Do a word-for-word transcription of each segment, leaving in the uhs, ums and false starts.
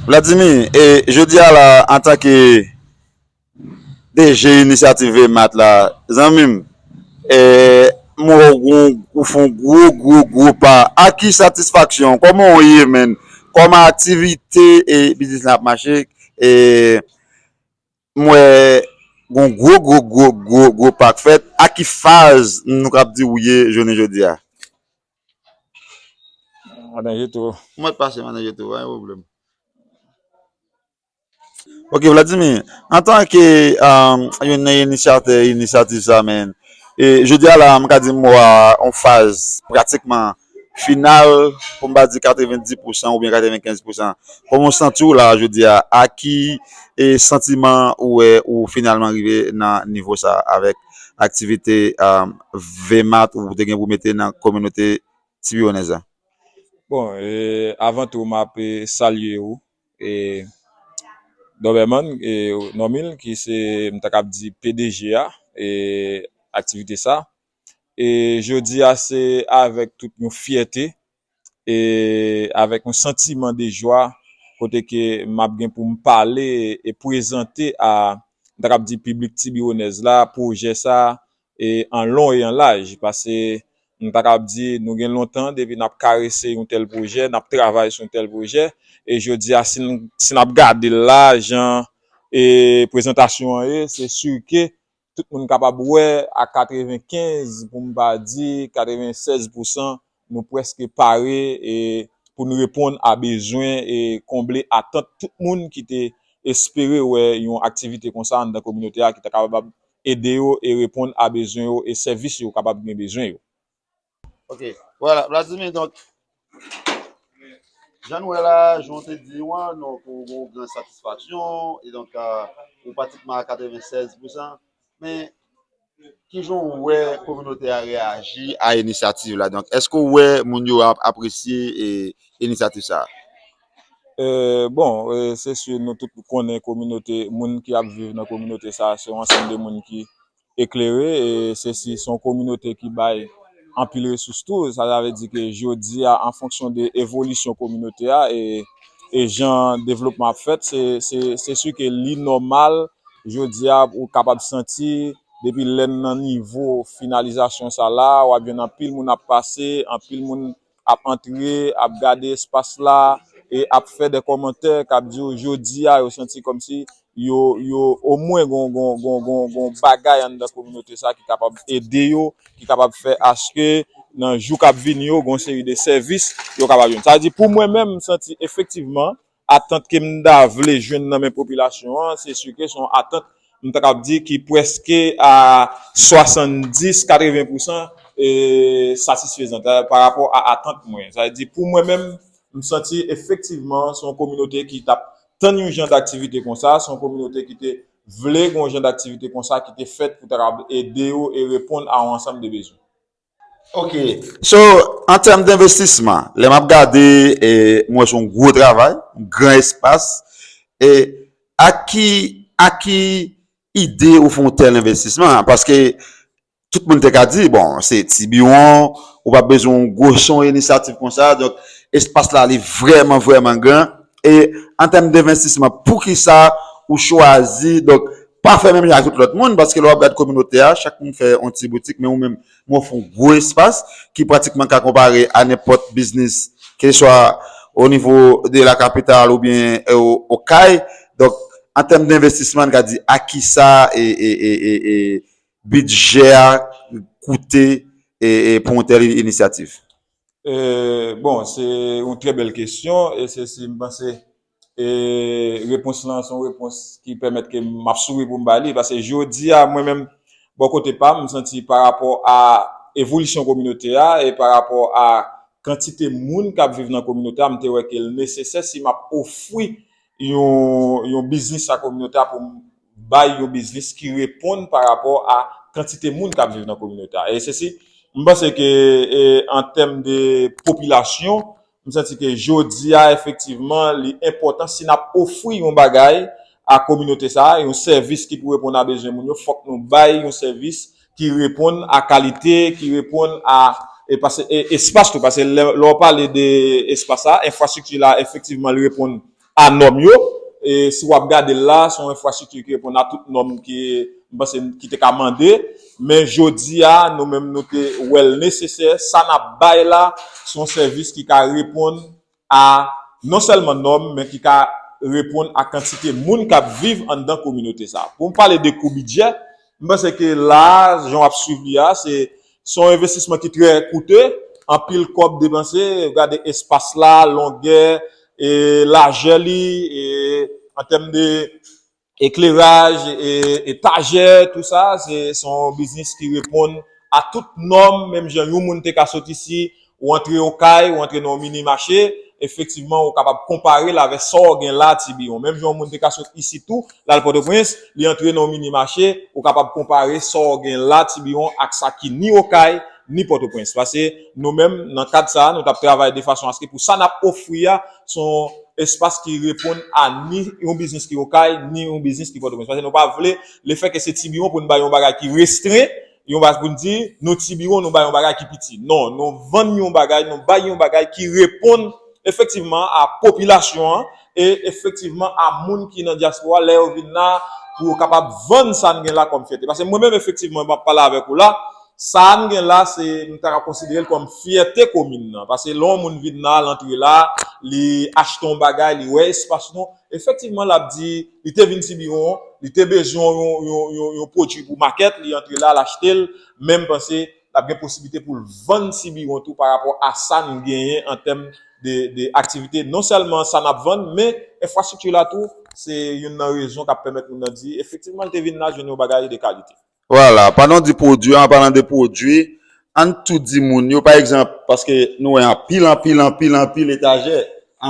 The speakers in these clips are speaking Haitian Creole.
Vladimir, e jodi a la, antanke D G inisyativ Vemat la, zanmi m, e, m wè w gon, ou fè yon gwo, gwo, gwo pa. A ki satisfaksyon? Kòman w ye, menn? Kòman aktivite e biznis la ap mache? E, m wè gon gwo, gwo, gwo, gwo, gwo pa k fèt. A ki faz nou kab di w ye jounen jodi a? Madan Jeto. Mwen pase, Madan Jeto, pa gen pwoblèm. Ok, Vladimir, antanke, um, youn nan inisyatè inisyativ sa, menn, e jodi a la, m ka di m wè yon faz pratikman final, pou m pa di katrevenndis pousan oubyen katrevenkenz pousan. Kòman w santi w la jodi a? A ki, e, santiman ou wè ou finalman rive nan nivo sa avèk aktivite, um, Vemat ou te gen pou mete nan kominote Tibiwonèz la? Bon, e, avan tou, m ap, e, salye ou, e, Doberman, e, Normil, ki se, m ta kab di, P D G a, e, aktivite sa. E jodi a, se avèk tout yon fyète, e avèk yon santiman de jwa, kote ke m ap gen pou m pale e prezante a, m ta kab di, piblik Tibiwonèz la, pwojè sa, e an lon e an laj, paske m ta kab di, nou gen lontan depi n ap karese yon tèl pwojè, n ap travay sou yon tèl pwojè, e jodi a, si n, si n ap gade l la, jan, e prezantasyon an ye, se si ke tout moun kapab wè a katrevenkenz, pou m pa di katrevensèz pousan, nou prèske pare, e, pou n reponn a bezwen e konble atant tout moun ki te espere wè yon aktivite konsa anndan kominote a, ki ta kapab ede yo e reponn a bezwen yo e sèvis yo kapab gen bezwen yo. Ok, vwala, Vladimir, donk, jan n wè la, jan w te di w an, donk, ou gen yon gran satisfaksyon, e donk, euh, ou pratikman a katrevennsèz pousan, men kijan w wè kominote a reyaji a inisyativ la? Donk, èske w wè moun yo ap apresye, e, inisyativ sa a? Euh, bon, euh, se si nou tout konnen kominote, moun ki ap viv nan kominote sa a, se yon ansanm de moun ki eklere, e se si se yon kominote ki bay anpil resous tou. Sa, sa vle di ke jodi a, an fonksyon de evolisyon kominote a e, e jan devlopman ap fèt, se, se, se si ke li nòmal, jodi a, ou kapab santi, depi lè n nan nivo finalizasyon sa la, w ap jwenn anpil moun ap pase, anpil moun ap antre, ap gade espas la, e ap fè de kòmantè k ap di w jodi a, yo santi kòmsi yo, yo omwen gon, gon, gon, gon, gon bagay anndan kominote sa ki kapab ede yo, ki kapab fè aske nan jou k ap vini yo, gon seri de sèvis yo kapab jwenn. Sa vle di, pou mwen menm, m santi efektivman, atant ke m ta vle jwenn nan men popilasyon an, se si ke se yon atant, m ta kab di, ki prèske a swasanndis, katreven pousan, e, satisfezan, pa, pa rapò a atant mwen. Sa vle di, pou mwen menm, m santi efektivman se yon kominote ki t ap tann yon jan daktivite konsa, se yon kominote ki te vle gen yon jan daktivite konsa ki te fèt pou ta kab ede yo e reponn a yon ansanm de bezwen. Ok. So, an tèm denvestisman, lè m ap gade, e, m wè se yon gwo travay, yon gran espas. E a ki, a ki ide ou fè yon tèl envestisman? Paske tout moun te ka di, bon, se ti biwon, ou p ap bezwen yon gwo, se yon inisyativ konsa. Donk, espas la, li vrèman, vrèman gran. E an tèm denvestisman, poukisa ou chwazi, donk, pa fè menm jan ak tout lòt moun, paske lè w ap gad kominote a, chak moun fè yon ti boutik, men ou menm, ou ofri yon gwo espas ki pratikman ka konpare a nenpòt biznis, keseswa o nivo de la kapital oubyen, e, o, Okay. Donk, an tèm denvestisman, n ka di, a kisa, e, e, e, e, e, bidjè a koute, e, e, pou yon tèl inisyativ? E, bon, se yon trè bèl kesyon, e se si m panse, e, repons lan se yon repons ki pèmèt ke m ap souri pou m ba li, paske jodi a, mwen menm, bò kote pa m, m santi pa rapò a evolisyon kominote a e pa rapò a kantite moun k ap viv nan kominote a, m te wè ke l nesesè si m ap ofri yon, yon biznis a kominote a pou m bay yon biznis ki reponn pa rapò a kantite moun k ap viv nan kominote a. E se si, m panse ke, e, an tèm de popilasyon, m santi ke jodi a, efektivman, li enpòtan si n ap ofri yon bagay a kominote sa a, yon sèvis ki pou reponn a bezwen moun yo, fòk nou bay yon sèvis ki reponn a kalite, ki reponn a, e, paske, e, espas tou, paske lè, lè w pale de espas la, enfrastrikti la, efektivman, li reponn a nòm yo. E si w ap gade l la, se yon enfrastrikti ki reponn a tout nòm ki, m panse, ki te ka mande. Men jodi a, nou menm, nou te wè l nesesè. Sa n ap bay la, se yon sèvis ki ka reponn a non sèlman nòm, men ki ka reponn a kantite moun k ap viv anndan kominote sa a. Pou m pale de kou bidjè, m panse ke la, jan w ap swiv li a, se, se yon envestisman ki trè koute, anpil kòb depanse, gade espas la, longè, e lajè li, e an tèm de ekleraj, e, etajè, tou sa, se, se yon biznis ki reponn a tout nòm, menm jan yon moun te ka sot isi, ou antre Okay, ou antre nan yon mini mache, efektivman, ou kapab konpare l avè sa w gen la, Tibiwon. Menm jan yon moun te ka sot isi tou, l al Pòtoprens, li antre nan yon mini mache, ou kapab konpare sa w gen la, Tibiwon, ak sa ki ni Okay, ni Pòtoprens. Paske nou menm, nan kad sa a, nou t ap travay de fason aske pou sa n ap ofri a, se yon espas ki reponn a ni yon biznis ki Okay, ni yon biznis ki Pòtoprens. Paske nou pa vle, lefètke se Tibiwon, pou n bay yon bagay ki restren, yon bagay pou n di, nou Tibiwon, nou bay yon bagay ki piti. Non, nou vann yon bagay, nou bay yon bagay ki reponn efektivman a popilasyon an e efektivman a moun ki nan dyaspora lè yo vin la pou yo kapab vann sa n gen la kòm fyète. Paske mwen menm, efektivman, m ap pale avèk ou la, sa n gen la, se, m ta ka konsidere l kòm fyète komin nan. Paske lè yon moun vin la, l antre la, li achte yon bagay, li wè espas nou, efektivman, l ap di, li te vin Tibiwon, li te bezwen yon, yon, yon, yon pwodui pou makèt, li antre la, l achte l, men m panse l ap gen posiblite pou l vann Tibiwon tou pa rapò a sa n genyen an tèm de, de aktivite. Non sèlman sa n ap vann, men enfrastrikti la tou, se youn nan rezon k ap pèmèt moun nan di, efektivman, l te vin la jwenn yon bagay de kalite. Vwala, pandan w di pwodui, an palan de pwodui, ann tou di moun yo, pa egzanp, paske nou wè anpil, anpil, anpil, anpil etajè,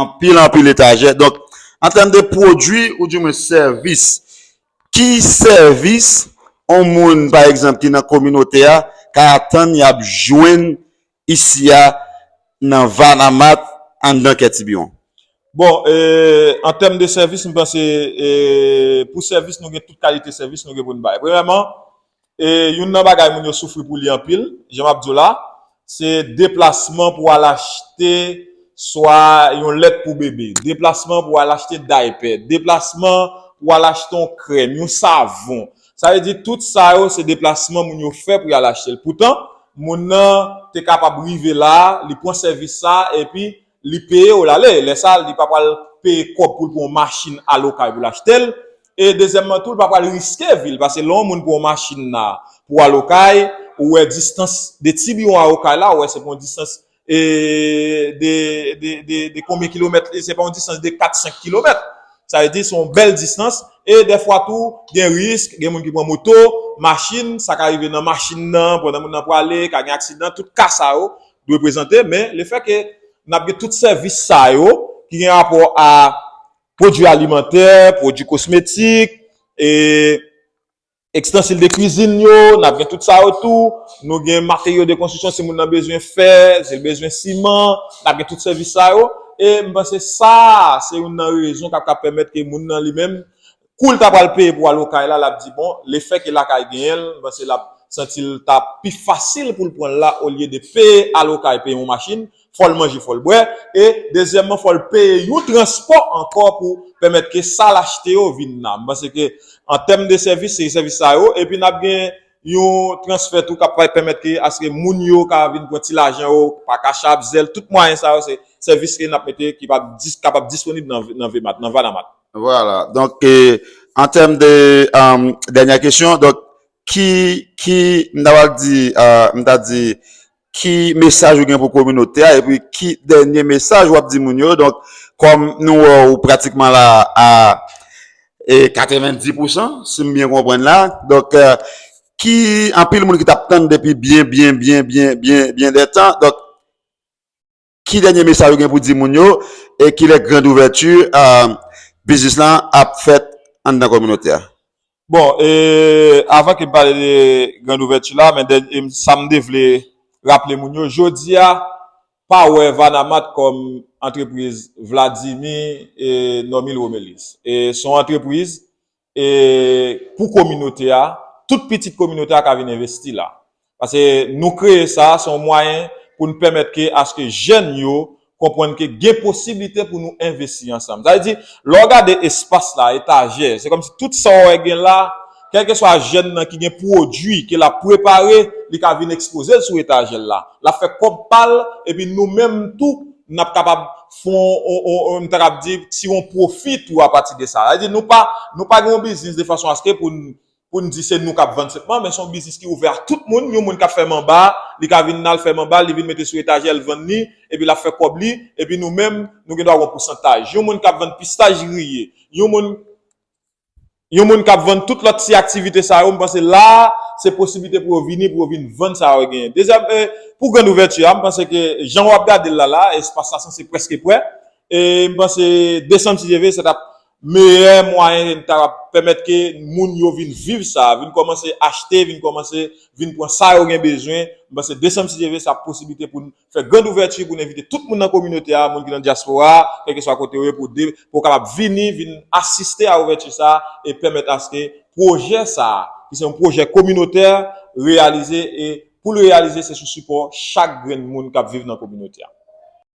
anpil, anpil etajè. Donk, an tèm de pwodui, oudimwen sèvis, ki sèvis yon moun, pa egzanp, ki nan kominote a, ka atann y ap jwenn isi a nan Vanamat anndan kè Tibiwon? Bon, e, an tèm de sèvis, m panse, e, pou sèvis, nou gen tout kalite sèvis nou gen pou n bay. Premyèman, e, youn nan bagay moun yo soufri pou li anpil, jan m ap di w la, se deplasman pou al achte swa yon lèt pou bebe, deplasman pou al achte daypè, deplasman pou al achte yon krèm, yon savon. Sa vle di tout sa yo se deplasman moun yo fè pou y al achte l. Poutan, moun nan te kapab rive la, li pran sèvis sa, epi li peye w l ale. Lè sa, li pa pral peye kòb pou l pran yon machin al Okay pou l achte l. E dezyèmman tou, li pa pral riske vi l, paske lè yon moun pran yon machin la pou al Okay, ou wè distans de Tibiwon a Okay la, ou wè se pa yon distans e, de, de, de, de konbyen kilomèt, se pa yon distans de kat, senk kilomèt. Sa vle di, se yon bèl distans. E dèfwa tou, gen risk, gen moun ki pran moto, machin, sa ka rive nan machin nan, pandan moun nan prale, ka gen aksidan, tout ka sa yo dwe prezante, men lefètke n ap gen tout sèvis sa yo ki gen rapò a pwodui alimantè, pwodui kosmetik, e, ekstansil de kwizin yo, n ap gen tout sa yo tou. Nou gen materyo de konstriksyon, si moun nan bezwen fè, si l bezwen siman, n ap gen tout sèvis sa yo. E m panse sa, se youn nan rezon k ap ka pèmèt ke moun nan li menm, kou l ta pral peye pou al Okay la, l ap di, bon, lefètke lakay genyen l, m panse l ap santi l ta pi fasil pou l pran l la olye de peye al Okay, peye yon machin, fò l manje, fò l bwè. E dezyèmman, fò l peye yon transpò ankò pou pèmèt ke sa l achte yo vin la. M panse ke an tèm de sèvis, se sèvis sa yo. Epi n ap gen yon transfè tou k ap pèmèt ke aske moun yo ka vin pran ti lajan yo pa Cash App, Zelle, tout mwayen sa yo, se sèvis ke n ap mete ki pa dis-, kapab disponib nan, nan Vanamat, nan Vanamat. Vwala. Donk, e, an tèm de, um, dènyè kesyon, donk, ki, ki, m ta pral di, uh, m ta di, ki mesaj ou gen pou kominote a, epi ki dènye mesaj w ap di moun yo? Donk, kòm nou wè w pratikman la a, e, katrevendis pousan, si m byen konprann la. Donk, e, ki anpil moun ki t ap tann depi byen, byen, byen, byen, byen, byen dè tan. Donk, ki dènye mesaj ou gen pou di moun yo, e kilè grand ouvèti, e, biznis lan ap fèt anndan kominote a? Bon, e, avan ke m pale de grand ouvèti la, men dèn-, e, sa m te vle raple moun yo, jodi a, pa wè Vanamat kòm antrepriz Vladimir, e, Normil Romelis. E, se yon antrepriz, e, pou kominote a, tout pitit kominote a ka vin envesti la. Paske nou kreye sa, se yon mwayen pou n pèmèt ke aske jèn yo konprann ke gen posiblite pou nou envesti ansanm. Sa vle di, lè w gade espas la, etajè, se kòmsi tout sa w wè gen la, kèlkeswa jèn nan ki gen pwodui ke l ap prepare, li ka vin ekspoze l sou etajè l la. L ap fè kòb pa l, epi nou menm tou, n ap kapab fè yon, yon, yon, yon, m ta kab di, tire yon pwofi tou apati de sa. Sa vle di, nou pa, nou pa gen yon biznis de fason aske pou n, pou n di se nou k ap vann senpman, men se yon biznis ki ouvè a tout moun. Yon moun k ap fè manba, li ka vin al fè manba, li vin mete sou etajè, l vann li, epi l ap fè kòb li, epi nou menm, nou gen dwa gen yon pousantaj. Yon moun k ap vann pistach griye, yon moun, yon moun k ap vann tout lòt ti aktivite sa yo, m panse la, se posiblite pou yo vini, pou yo vin vann sa yo genyen. Dezyèm, eh, pou grann ouvèti a, m panse ke jan w ap gade l la, la, espas la sanse prèske prè. E m panse desanm, si Dye vle, se t ap meyè mwayen n ta pèmèt ke moun yo vin viv sa, vin kòmanse achte, vin kòmanse vin pran sa yo gen bezwen. M panse desanm, si Dye vle, se ap posiblite pou n fè grann ouvèti, pou n envite tout moun nan kominote a, moun ki nan dyaspora a, kèlkeswa kote yo ye, pou de, pou w kapab vini, vin asiste a ouvèti sa a e pèmèt aske pwojè sa a, ki se yon pwojè kominotè, reyalize, e pou l reyalize, se sou sipò chak grenn moun k ap viv nan kominote a.